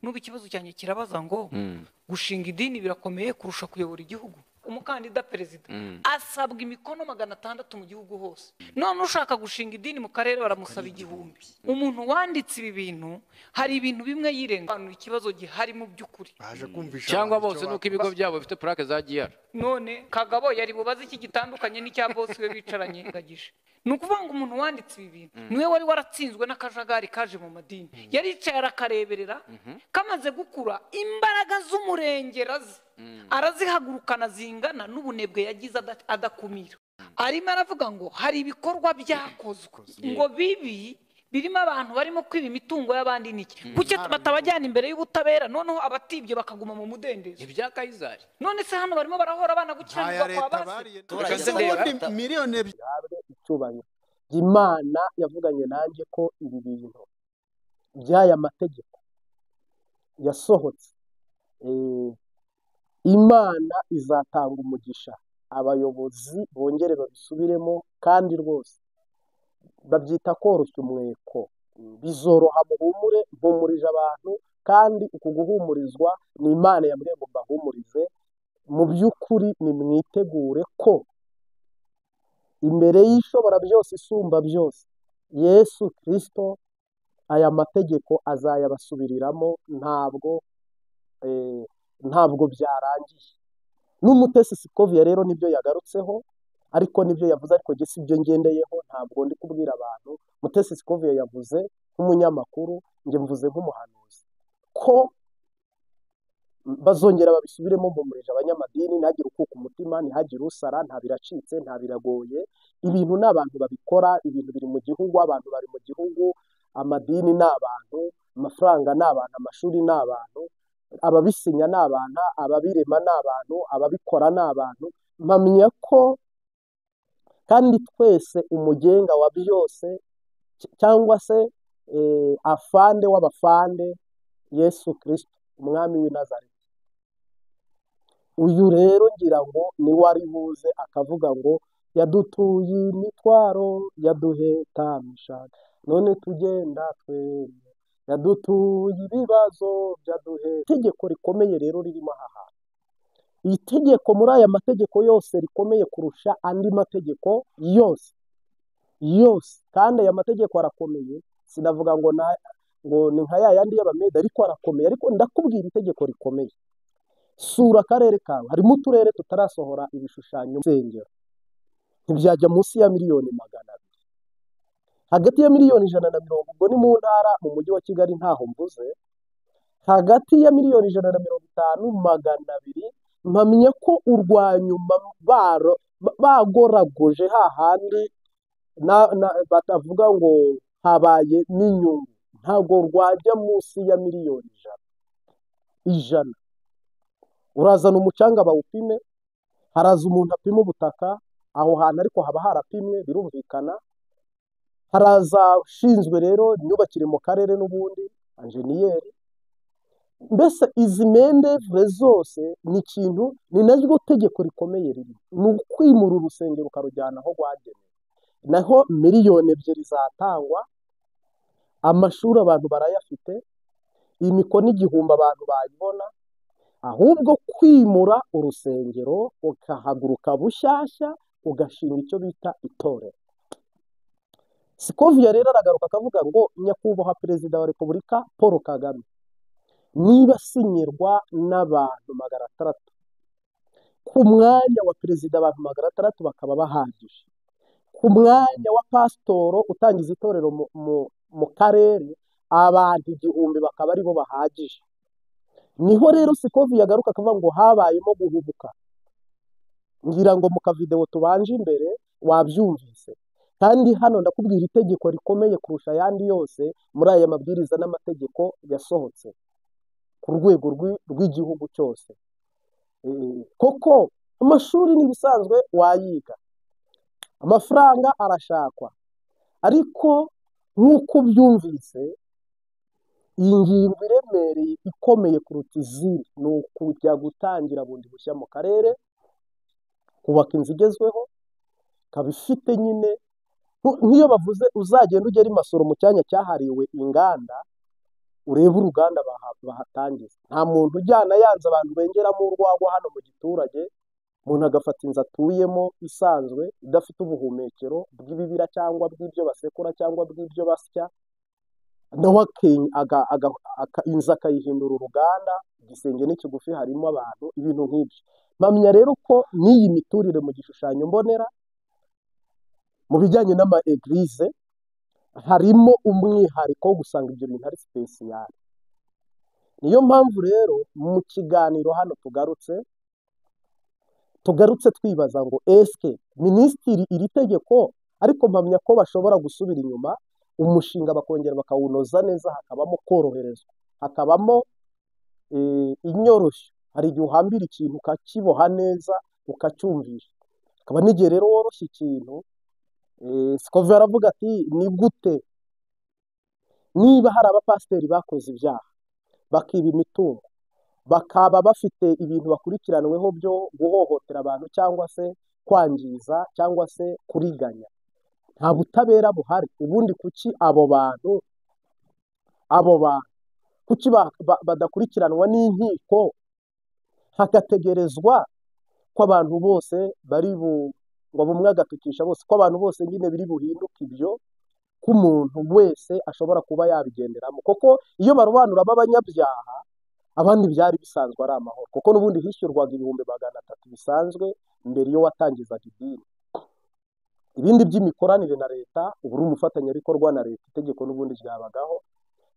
N'ubu ikibazo cyanjye kirabaza ngo gushinga idini birakomeye kurusha kuyobora igihugu. Umukandida perezida asabwa imikono 600 mu gihugu hose. None ushaka gushinga idini mu karere baramusaba 1000. Umuntu wanditse ibi bintu hari ibintu bimwe yirenganura ikibazo gihari mu by'ukuri. Baje kumvisha cyangwa bose nuko ibigo byabo bifite plaque za GR. None Kagabo yari bubaze iki gitandukanye n'icya boss we bicaranye ngagije. Nukuvuga ngo umuntu wanditse ibi bintu niwe wari waratsinzwe n'akajagari kaje mu madini. Yaricaye arakareberera kamaze gukura imbaraga z'umurengera arazihagurukana zingana n'ubunebwe yagize adakumira. Arimo aravuga ngo hari ibikorwa byakozwe ngo bibi birimo abantu barimo kwiba imitungo y'abandi niki. Kuki batabajyana imbere y'ubutabera noneho abatibye bakaguma mu mudendezo? Ibya Kayizari. None se hano barimo barahora abana gukiranirwa kwa base. Miliyoni icyubahiro. Imana yavuganye nanjye ko ibi bintu by'aya mategeko yasohotse, Imana izatanga umugisha abayobozi bongere babisubiremo, kandi rwose babyita koroshya umweko, bizoroha muhumure, mpumurije abantu, kandi uku guhumurizwa ni Imana yambwiye ngo mbahumurize. Mu by'ukuri nimwitegure ko imbere y'ishobora byose isumba byose Yesu Kristo aya mategeko azayabasubiriramo, ntabwo byarangiye. N'Umutesi Scovia rero nibyo yagarutseho, ariko nibyo yavuze, ariko jye sibyo ngendeyeho, ntabwo ndi kubwira abantu. Mutesi Scovia yavuze nk'umunyamakuru, njye mvuze nk'umuhanuzi ko bazongera babisubiremo. Mpumurije abanyamadini, ntihagire ukuka umutima, ntihagire usara, nta biracitse, nta biragoye. Ibintu ni abantu babikora, ibintu biri mu gihugu, abantu bari mu gihugu, amadini ni abantu, amafaranga ni abantu, amashuri ni abantu, ababisinya ni abantu, ababirema ni abantu, ababikora ni abantu. Mpamya ko kandi twese umugenga wa byose cyangwa se afande w'abafande Yesu Kristo umwami w'i Nazareti. Uyu rero ngira ngo ni wari buze akavuga ngo yadutuye imitwaro, yaduhetamisha none tugenda twemye, yadutuye ibibazo byaduhe. Itegeko rikomeye rero ririmo aha hantu, itegeko muri aya mategeko yose rikomeye kurusha andi mategeko yose yose, kandi aya mategeko arakomeye. Sinavuga ngo ngo ni nka ya yandi y'Abameda, ariko arakomeye. Ariko ndakubwira itegeko rikomeye. Sura akarere kawe, harimo uturere tutarasohora ibishushanyo nsengero, ntibyajya munsi ya miliyoni 200, hagati ya miliyoni 150, ubwo ni mu ntara, mu mujyi wa Kigali ntaho mvuze, hagati ya miliyoni 150 200. Mpamya ko urwanyuma bagoragoje hahandi batavuga ngo habaye n'inyungu, ntago rwajya munsi ya miliyoni 100. Urazana umucanga bawupime, haraza umuntu apima ubutaka aho hantu, ariko haba harapimwe birumvikana. Haraza ushinzwe rero imyubakire mu karere n'ubundi enjeniyeri. Mbese izi mendevre zose ni ikintu, ni naryo tegeko rikomeye riri ni ukwimura urusengero ukarujyana aho rwagenewe. Naho miliyoni 2 zatangwa, amashuri abantu barayafite, imikono 1000 abantu bayibona. Ahubwo kwimura urusengero ukahaguruka bushyashya ugashinga icyo bita itorero. Scovia rero aragaruka akavuga ngo nyakubahwa perezida wa Repubulika Paul Kagame, niba asinyirwa n'abantu 600 ku mwanya wa perezida, abantu 600 bakaba bahagije, ku mwanya wa pasitoro utangiza itorero mu karere abantu 1000 bakaba aribo bahagije. Niho rero Scovia yagaruka akavuga ngo habayemo guhubuka. Ngira ngo mu kavideo tubanje imbere wabyumvise. Kandi hano ndakubwira itegeko rikomeye kurusha ayandi yose muri aya mabwiriza n'amategeko yasohotse ku rwego rw'igihugu cyose. Koko amashuri n'ibisanzwe wayiga, amafaranga arashakwa, ariko nk'uko ubyumvise iyi ngingo iremereye ikomeye kuruta izindi ni ukujya gutangira bundi bushya mu karere, kubaka inzu igezweho, ikaba ifite nyine nk'iyo bavuze uzagenda ugera i Masoro mu cyanya cyahariwe inganda, Urebe uruganda bahatangiza, nta muntu ujyana yanze abantu bengeramo urwagwa hano mu giturage, umuntu agafata inzu atuyemo isanzwe idafite ubuhumekero bw'ibibira cyangwa bw'ibyo basekura cyangwa bw'ibyo basya, nawe inzu akayihindura uruganda, igisenge ni kigufi harimo abantu, ibintu nk'ibyo. Mpamya rero ko n'iyi miturire mu gishushanyo mbonera mu bijyanye n'ama eglise harimo umwihariko wo gusanga ibyo bintu ari spécial. Niyo mpamvu rero mu kiganiro hano tugarutse twibaza ngo eske minisitiri iri tegeko, ariko mpamya ko bashobora gusubira inyuma umushinga bakongera bakawunoza neza, hakabamo koroherezwa, hakabamo inyoroshyo. Hari igihe uhambira ikintu ukakiboha neza ukacyumvisha, hakaba n'igihe rero woroshya ikintu. Scovia aravuga ati ni gute niba hari abapasiteri bakoze ibyaha bakiba imitungo, bakaba bafite ibintu bakurikiranweho byo guhohotera abantu cyangwa se kwangiza cyangwa se kuriganya, nta butabera buhari. Ubundi kuki abo bantu kuki badakurikiranwa n'inkiko, hagategerezwa ko abantu bose bari ngo bumwe agatukisha bose, ko abantu bose nyine biri buhinduke ibyo, ko umuntu wese ashobora kuba yabigenderamo. Kuko iyo barobanura b'abanyabyaha abandi byari bisanzwe ari amahoro, kuko n'ubundi hishyurwaga 300,000 bisanzwe mbere iyo watangizaga idini. Ibindi by'imikoranire na leta, ubu uri umufatanyabikorwa na leta, itegeko n'ubundi ryabagaho,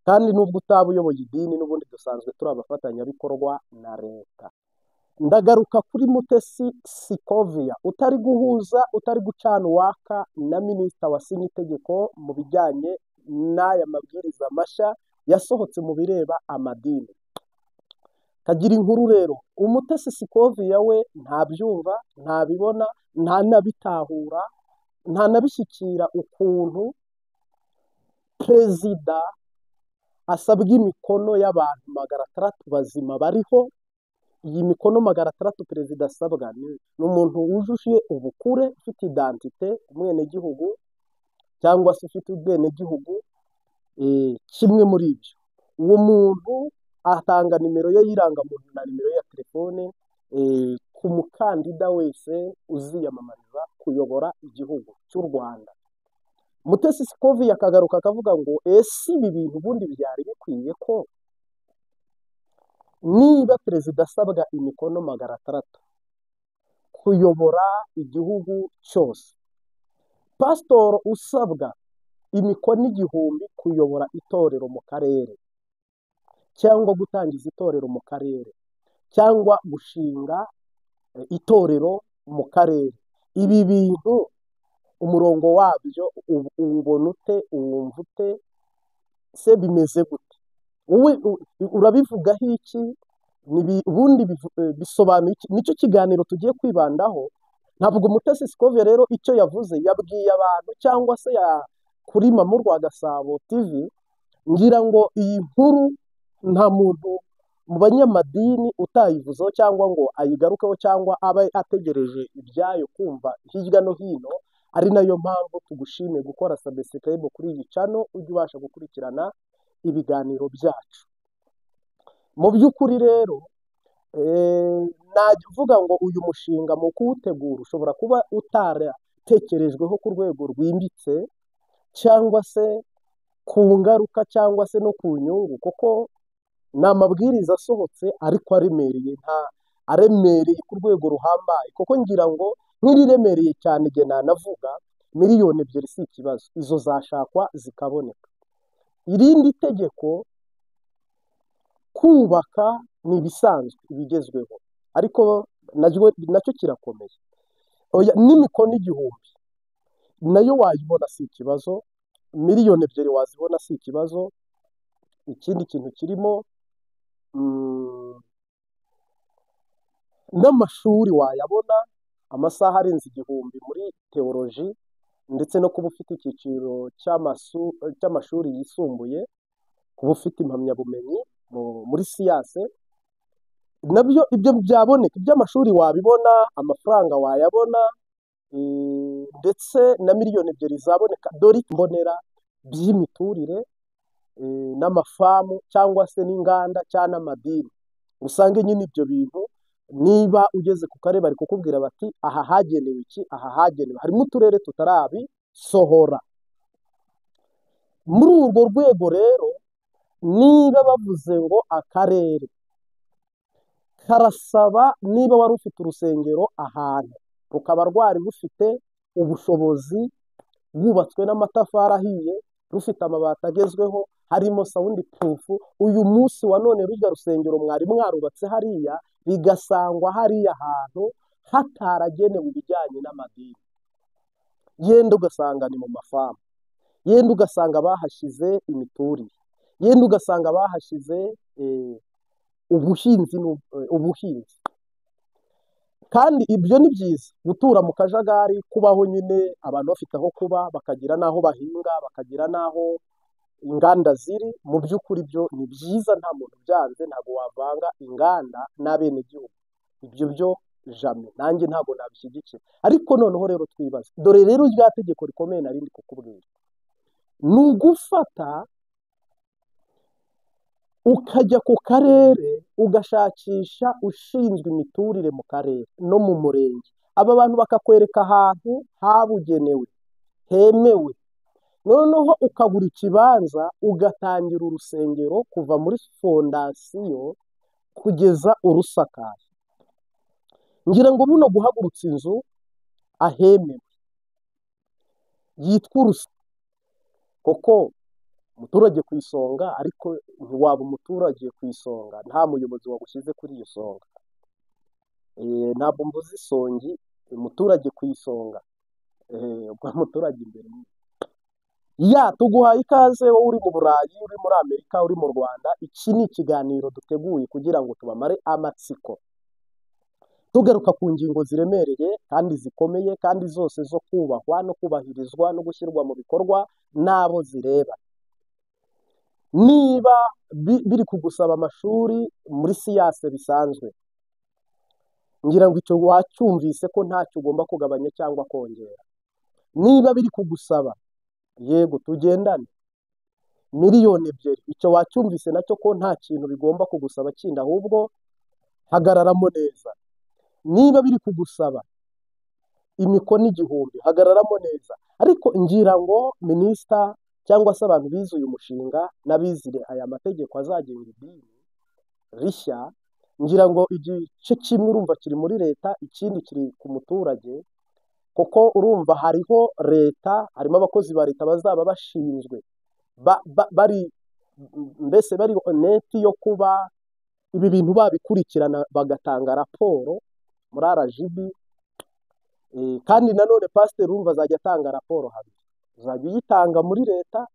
kandi nubwo utaba uyoboye idini n'ubundi dusanzwe turi abafatanyabikorwa na leta. Ndagaruka kuri Mutesi Scovia utari guhuza, utari gucana uwaka na minisita wasinye itegeko mu bijyanye n'aya mabwiriza mashya yasohotse mu bireba amadini. Kagira inkuru rero, Umutesi Scovia we ntabyumva, ntabibona, ntanabitahura, ntanabishyikira ukuntu perezida asabwa imikono y'abantu 600 bazima bariho. Iyi mikono 600 perezida asabwa ni umuntu wujuje ubukure, ufite identite, umwenegihugu cyangwa se ufite ubwenegihugu, kimwe muri ibyo. Uwo muntu atanga nimero ye y'irangamuntu na nimero ya telefone ku mukandida wese uziyamamariza kuyobora igihugu cy'u Rwanda. Mutesi Scovia akagaruka akavuga ngo ese ibi bintu ubundi byari bikwiye ko niba perezida asabwa imikono 600 kuyobora igihugu cyose, pasitoro usabwa imikono 1000 kuyobora itorero mu karere cyangwa gutangiza itorero mu karere cyangwa gushinga itorero mu karere, ibi bintu umurongo wabyo uwubona ute, uwumva ute, se bimeze gute? Wowe urabivugaho iki? Ubundi bisobanuye iki? Nicyo kiganiro tugiye kwibandaho. Ntabwo Mutesi Scovia rero icyo yavuze yabwiye abantu cyangwa se kuri Mama Urwagasabo TV, ngira ngo iyi nkuru nta muntu mu banyamadini utayivuzeho cyangwa ngo ayigarukeho cyangwa abe ategereje ibyayo kumva hirya no hino. Ari nayo mpamvu tugushimiye gukora subscribe kuri iyi channel, ujye ubasha gukurikirana ibiganiro byacu. Mu by'ukuri rero navuga ngo uyu mushinga mu kuwutegura ushobora kuba utaratekerejweho ku rwego rwimbitse cyangwa se ku ngaruka cyangwa se no ku nyungu, kuko ni amabwiriza asohotse ariko aremereye, nta aremereye ku rwego ruhambaye, kuko ngira ngo nk'iriremereye cyane igihe nanavuga 2 miliyoni si ikibazo, izo zashakwa zikaboneka. Irindi tegeko kubaka ni ibisanzwe ibigezweho, ariko nacyo kirakomeye. Oya, n'imikono 1000 nayo wayibona si ikibazo, 2 miliyoni wazibona si ikibazo. Ikindi kintu kirimo n'amashuri wayabona, amasaha arenze 1000 muri théologie, ndetse no kuba ufite icyiciro cy'amashuri yisumbuye, kuba ufite impamyabumenyi muri siyanse, nabyo ibyo byaboneka. Iby'amashuri wabibona, amafaranga wayabona, ndetse na 2 miliyoni zaboneka. Dore mbonera by'imiturire n'amafamu cyangwa se n'inganda cyangwa n'amadini. Usange nyine ibyo bintu niba ugeze ku karere bari kukubwira bati aha hagenewe iki, aha hagenewe, harimo uturere tutarabisohora. Muri urwo rwego rero niba bavuze ngo akarere karasaba, niba wari ufite urusengero ahantu rukaba rwari rufite ubushobozi, rwubatswe n'amatafari ahiye, rufite amabati agezweho, harimo sound proof, uyu munsi wa none rurya rusengero mwari mwarubatse hariya bigasangwa hariya hantu hataragenewe ibijyanye n'amadini, yenda ugasanga ni mu mafamu, yenda ugasanga bahashyize imiturire, yenda ugasanga bahashyize ubuhinzi ubuhinzi. Kandi ibyo ni byiza, gutura mu kajagari, kubaho nyine abantu bafite aho kuba, bakagira n'aho bahinga, bakagira n'aho inganda ziri, mu by'ukuri byo ni byiza, nta muntu byanze, ntabwo wavanga inganda n'abenegihugu, ibyo byo jamais, nanjye ntabwo nabishyigikira. Ariko noneho rero twibaze, dore rero rya tegeko rikomeye nari ndi kukubwira, ni ugufata ukajya ku karere ugashakisha ushinzwe imiturire mu karere no mu murenge, aba bantu bakakwereka ahantu habugenewe hemewe, noneho ukagura ikibanza ugatangira urusengero kuva muri fondasiyo kugeza urusakaye. Ngira ngo buno guhagurutsa inzu ahemewe yitwa urusengero, kuko umuturage ku isonga, ariko ntiwaba umuturage ku isonga nta muyobozi wagushyize kuri iyo songa. Ntabwo mvuze isongi, umuturage ku isonga, ubwo umuturage imbere. Ya tuguhaye ikaze wowe uri mu Burayi, uri muri Amerika, uri mu Rwanda. Iki ni ikiganiro duteguye kugira ngo tubamare amatsiko, tugaruka ku ngingo ziremereye kandi zikomeye, kandi zose zo kubahwa no kubahirizwa no gushyirwa mu bikorwa n'abo zireba. Niba biri kugusaba amashuri muri siyanse bisanzwe, ngira ngo icyo wacyumvise ko ntacyo ugomba kugabanya cyangwa kongera. Niba biri kugusaba, yego tugendane, 2,000,000, icyo wacyumvise nacyo ko nta kintu bigomba kugusaba kindi, ahubwo hagararamo neza. Niba biri kugusaba imikono 1000, hagararamo neza. Ariko ngira ngo minisita cyangwa se abantu bize uyu mushinga n'abizire aya mategeko azagenga idini rishya, ngira ngo igice kimwe urumva kiri muri leta, ikindi kiri ku muturage, kuko urumva hariho leta, harimo abakozi ba leta bazaba bashinzwe bari mbese bari oneti yo kuba ibi bintu babikurikirana bagatanga raporo muri RGB. Kandi nanone pasiteri urumva azajya atanga raporo habiri, uzajya uyitanga muri leta,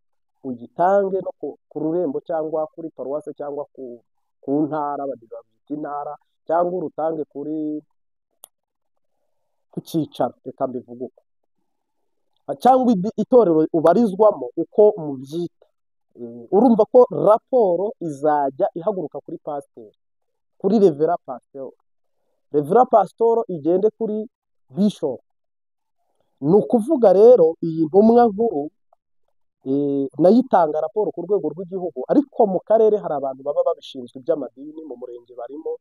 uyitange no ku rurembo cyangwa kuri paruwase cyangwa ku ntara, babyita intara, cyangwa urutange kuri ku cyicaro, reka mbivuge uko, cyangwa itorero ubarizwamo uko mubyita. Urumva ko raporo izajya ihaguruka kuri pasiteri, kuri revera pasitoro, revera pasitoro igende kuri bishop. Ni ukuvuga rero iyi ntumwa nkuru nayo itanga raporo ku rwego rw'igihugu, ariko mu karere hari abantu baba babishinzwe iby'amadini, mu murenge barimo.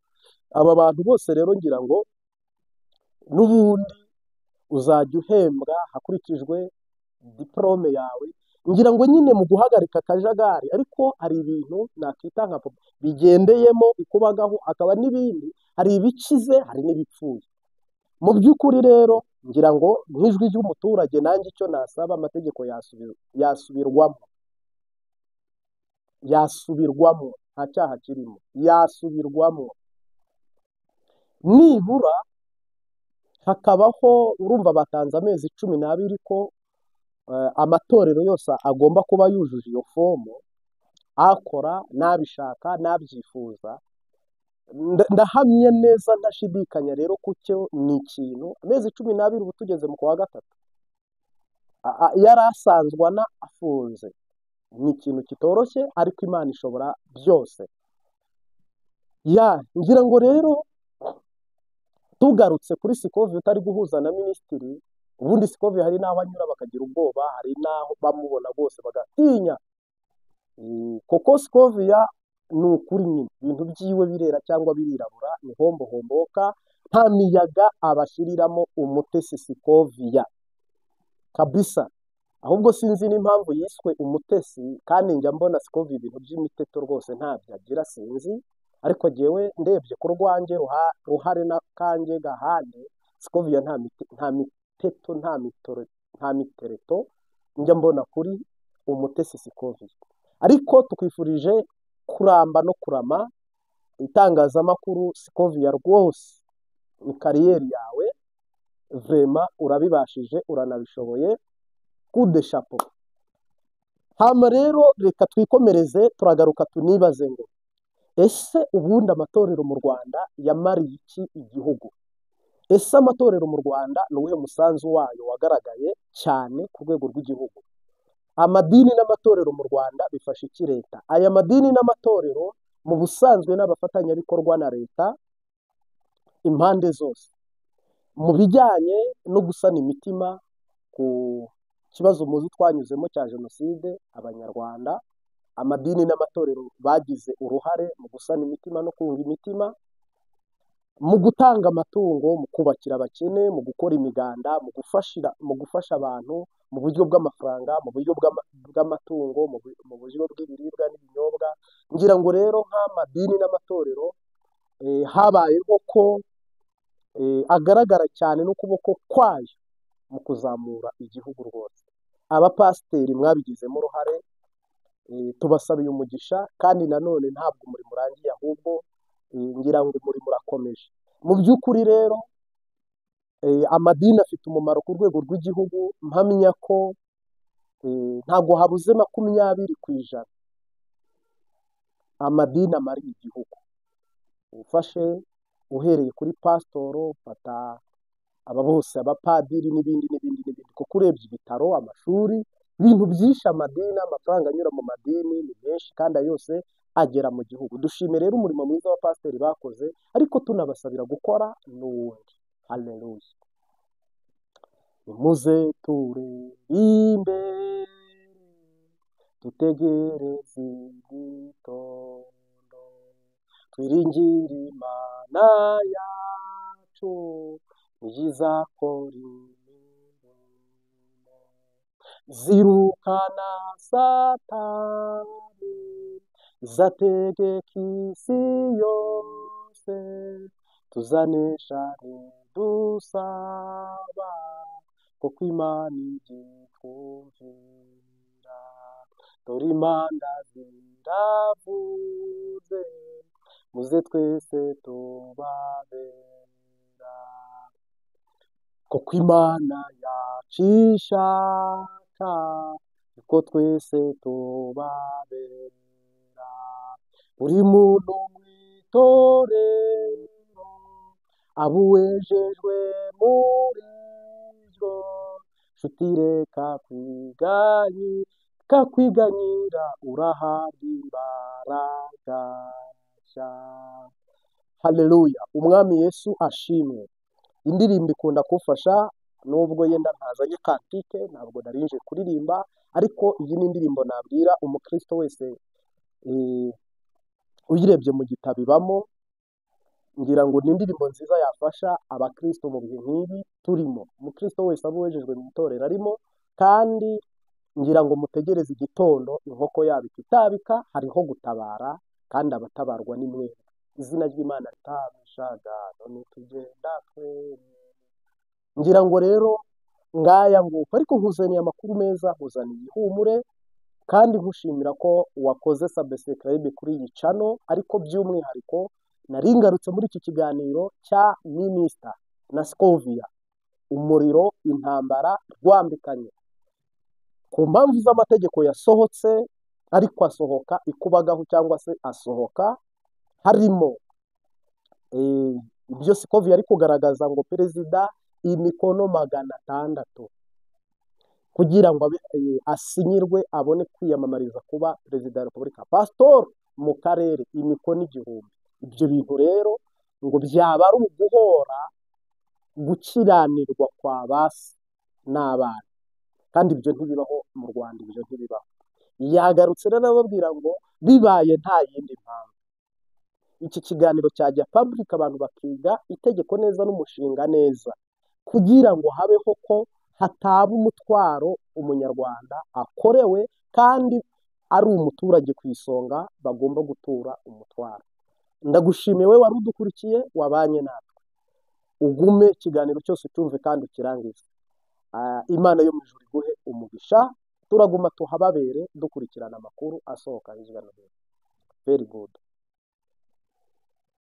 Aba bantu bose rero ngira ngo n'ubundi uzajya uhembwa hakurikijwe diporome yawe, ngira ngo nyine mu guhagarika akajagari. Ariko hari ibintu nakita nka bigendeyemo ukubagaho, hakaba n'ibindi, hari ibikize hari n'ibipfuye. Mu by'ukuri rero ngira ngo nk'ijwi ry'umuturage nanjye icyo nasaba, amategeko yasubirwamo, yasubirwamo, nta cyaha kirimo, yasubirwamo nibura hakabaho, urumva batanze amezi 12 ko amatorero yose agomba kuba yujuje iyo fomu, akora n'abishaka n'abyifuza. Ndahamye neza ntashidikanya rero kucyo ni ikintu amezi 12 ubu tugeze mu kwa 3 yari asanzwe afunze, ni ikintu kitoroshye, ariko Imana ishobora byose. Ya ngira ngo rero tugarutse kuri Sikovi utari guhuza na minisitiri, ubundi Sikovi hari n'aho anyura bakagira ubwoba, hari n'aho bamubona bose bagatinya. Koko Scovia ni ukuri nyine ibintu byiwe birera cyangwa birirabura, ni hombo homboka, nta miyaga abashyiriramo Umutesi Scovia kabisa. Ahubwo sinzi n'impamvu yiswe Umutesi, kandi njya mbona Scovia ibintu by'imiteto rwose ntabyo agira, sinzi. Ariko jyewe ndebye ku rwanjye ruhare n'akanjye gahande, Scovia nta miteto, nta mitereto njya mbona kuri Umutesi Scovia. Ariko tukwifurije kuramba no kurama. Itangazamakuru Scovia rwose ni kariyeri yawe, vema urabibashije, uranabishoboye, coup de chapeau. Hama rero reka twikomereze, turagaruka tunibaze ngo ese ubundi amatorero mu Rwanda yamariye iki igihugu? Ese amatorero mu Rwanda ni uwuhe musanzu wayo wagaragaye cyane ku rwego rw'igihugu? Amadini n'amatorero mu Rwanda bifasha iki leta? Aya madini n'amatorero mu busanzwe n'abafatanyabikorwa na leta impande zose mu bijyanye no gusana imitima ku kibazo muzi twanyuzemo cya jenoside. Abanyarwanda, amadini n'amatorero bagize uruhare mu gusana imitima no kunga imitima, mu gutanga amatungo, mu kubakira abakene, mu gukora imiganda, mu gufasha abantu mu buryo bw'amafaranga, mu buryo bw'amatungo, mu buryo bw'ibiribwa n'ibinyobwa. Ngira ngo rero nk'amadini n'amatorero habayeho ko agaragara cyane n'ukuboko kwayo mu kuzamura igihugu rwose. Abapasiteri mwabigizemo uruhare, tubasabiye umugisha, kandi nanone ntabwo umurimo urangiye, ahubwo ngira ngo umurimo urakomeje. Mu by'ukuri rero amadini afite umumaro ku rwego rw'igihugu. Mpamya ko ntabwo habuze 20% amadini amariye igihugu. Ufashe uhereye kuri pasitoro, ufata aba bose, abapadiri n'ibindi n'ibindi n'ibindi, kuko urebye ibitaro, amashuri, ibintu byinshi amadini, amafaranga anyura mu madini ni menshi, kandi ayo yose agera mu gihugu. Dushime rero umurimo mwiza wa pasiteri bakoze, ariko tunabasabira gukora n'uwundi. Haleluya. Nimuze turirimbe, dutegereze igitondo, twiringire Imana yacu, izakora imirimo, zirukana Satani, izategeka isi yose, tuzanesha dusaba, kuko Imana igitwumvira. Dore impanda ziravuze, muze twese tubabera, kuko Imana yacishaka, kuko twese tubabera. Buri muntu mu itorero abuwejejwe muri ryo, nshuti reka kwiganyira, urahabwa imbaraga nshya. Haleluya, Umwami Yesu ashimwe. Indirimbo ikunda kufasha, nubwo yenda ntazanye kantike, ntabwo narinje kuririmba, ariko iyi ni indirimbo nabwira umukristo wese uyirebye mu gitabo ibamo. Ngira ngo ni indirimbo nziza yafasha abakristo mu bihe nk'ibi turimo. Umukristo wese aba uwejejwe mu itorero arimo, kandi ngira ngo mutegereze igitondo inkoko yabo ikitabika, hariho gutabara, kandi abatabarwa ni mwebwe. Izina ry'Imana ritabishaga, none tugenda twemye. Ngira ngo rero ngaya nguko, ariko nkuzaniye amakuru meza, nkuzaniye ihumure, kandi nkushimira ko wakoze subscribe kuri iyi channel, ariko by'umwihariko nari ngarutse muri iki kiganiro cya Minisita na Scovia, umuriro, intambara rwambikanye ku mpamvu z'amategeko yasohotse, ariko asohoka ikubagaho cyangwa se asohoka harimo ibyo Scovia ari kugaragaza ngo perezida imikono 600 kugira ngo asinyirwe abone kwiyamamariza kuba perezida wa Repubulika. Pastor mu karere imikono 1000. Ibyo bintu rero ngo byaba ari uguhora gukiranirwa kwa basi n'abana, kandi ibyo ntibibaho mu Rwanda, ibyo ntibibaho. Yagarutse rero ababwira ngo bibaye nta yindi mpamvu, iki kiganiro cyajya public, abantu bakiga itegeko neza n'umushinga neza, kugira ngo habeho ko hataba umutwaro umunyarwanda akorewe kandi ari umuturage ku isonga bagomba gutura umutwaro. Ndagushimiye wowe wari udukurikiye, wabanye natwe, ugume ikiganiro cyose ucyumve kandi ukirangize. Imana yo mu ijuru iguhe umugisha. Turaguma tuhababere dukurikirana amakuru asohoka hirya no hino. Very good.